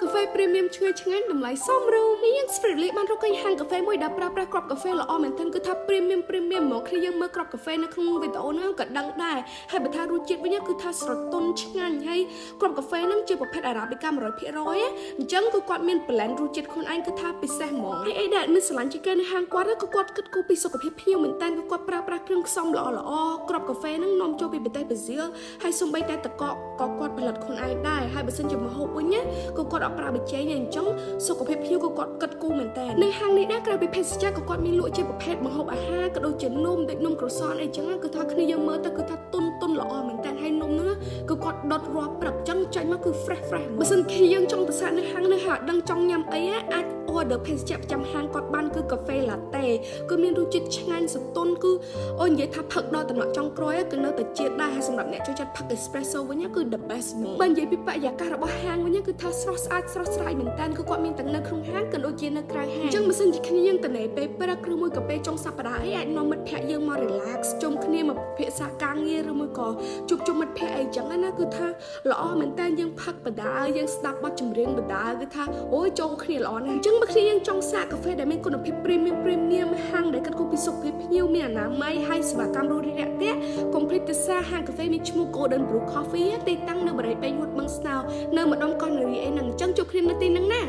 កាហ្វេ premium ឈ្ងុយឆ្ងាញ់តម្លៃសមរម្យនេះយើង Spirit បានរកឃើញហាងកាហ្វេមួយដែលប្រើប្រាស់គ្រាប់កាហ្វេល្អមែនទែនគឺថា premium premium ហ្មងគ្នាយើងមើលគ្រាប់កាហ្វេនៅក្នុងវីដេអូហ្នឹងក៏ដឹងដែរហើយបើថារសជាតិវិញគឺថាស្រទន់ឆ្ងាញ់ហើយគ្រាប់កាហ្វេហ្នឹងជាប្រភេទ Arabica 100%អញ្ចឹងគឺគាត់មាន blend រសជាតិខ្លួនឯងគឺថាពិសេសហ្មងហើយអីដែលមានស្រឡាញ់ជាងគេនៅហាងគាត់គឺគាត់គិតគូរពីសុខភាពភ្ញៀវមែនតើគឺគាត់ប្រើប្រាស់គ្រឿងផ្សំល្អល្អគ្រាប់កាហ្វេហ្នឹងនាំចូលពីប្រទេសប្រេស៊ីលហើយសូម្បីតែតកកក៏គាត់ផលិតខ្លួនឯងដែរហើយបើសិនជាម្ហូបវិញណាក៏គាត់អត់ប្រើប៊ីចេងទេអញ្ចឹងសុខភាពភ្ញៀវក៏គាត់គិតគូរមែនតើនៅហាងនេះដែរក្រៅពីភេសជ្ជៈក៏គាត់មានលក់ជាប្រភេទម្ហូបអាហារក៏ដូចជានំដូចនំ croissant អីចឹងគឺថាគ្នាយើងមើលទៅគឺថាទុនទុនល្អមែនតើហើយនំហ្នឹងគឺគាត់ដុតរាល់ព្រឹកចឹងចេញមកគឺ fresh fresh បើសិនគ្នាយើងចង់ទៅសាកនៅហាងនេះហើយអត់ដឹងចង់ញ៉ាំអីអាច order ភេសជ្ជៈប្រចាំហាងគាត់បានគឺកាហ្វេ latte គឺមានរសជាតិឆ្ងាញ់សទន់គឺអូនិយាយថាផឹកដល់តំណក់ចុងក្រោយគឺនៅតែជាតិដែរហើយសម្រាប់អ្នកចូលចិត្តផឹក espresso វិញគឺ the best ហ្មងបើនិយាយពីបរិយាកាសរបស់ហាងវិញគឺថាស្រស់ស្អាតស្រស់ស្រាយមែនតើគឺគាត់មានទាំងនៅក្នុងហាងក៏ដូចជានៅក្រៅហាងអញ្ចឹងបើសិនជាគ្នាយើងតនេពេលព្រឹកឬមួយក៏ពេលចុងសប្តាហ៍អីអាចនាំមិត្តភ័ក្តិយើងមក relax ជុំគ្នាមកពិភាក្សាការងារឬមួយក៏ជួបជុំមិត្តភ័ក្តិអីចឹងណាគឺថាល្អមែនតើយើងផឹកបដាយើងស្ដាប់បទចម្រៀងបដាគឺថាអូយចូលគ្នាល្អណាស់អញ្ចឹងបើគ្នាយើងចង់សាកកាហ្វេដែលមានគុណភាព premium premium ហាងដែលគិតគូរពីសុខភាពភ្ញៀវមានអនាម័យហើយសេវាកម្មរួសរាយរាក់ទាក់កុំភ្លេចទៅសាហាងកាហ្វេមានឈ្មោះ Golden Brew Coffee ទីតាំងនៅបរិយាពេញហួតបឹងស្នោនៅម្ដុំកោះនរាអីហ្នឹងអញ្ចឹងជួបគ្នានៅទីហ្នឹងណា។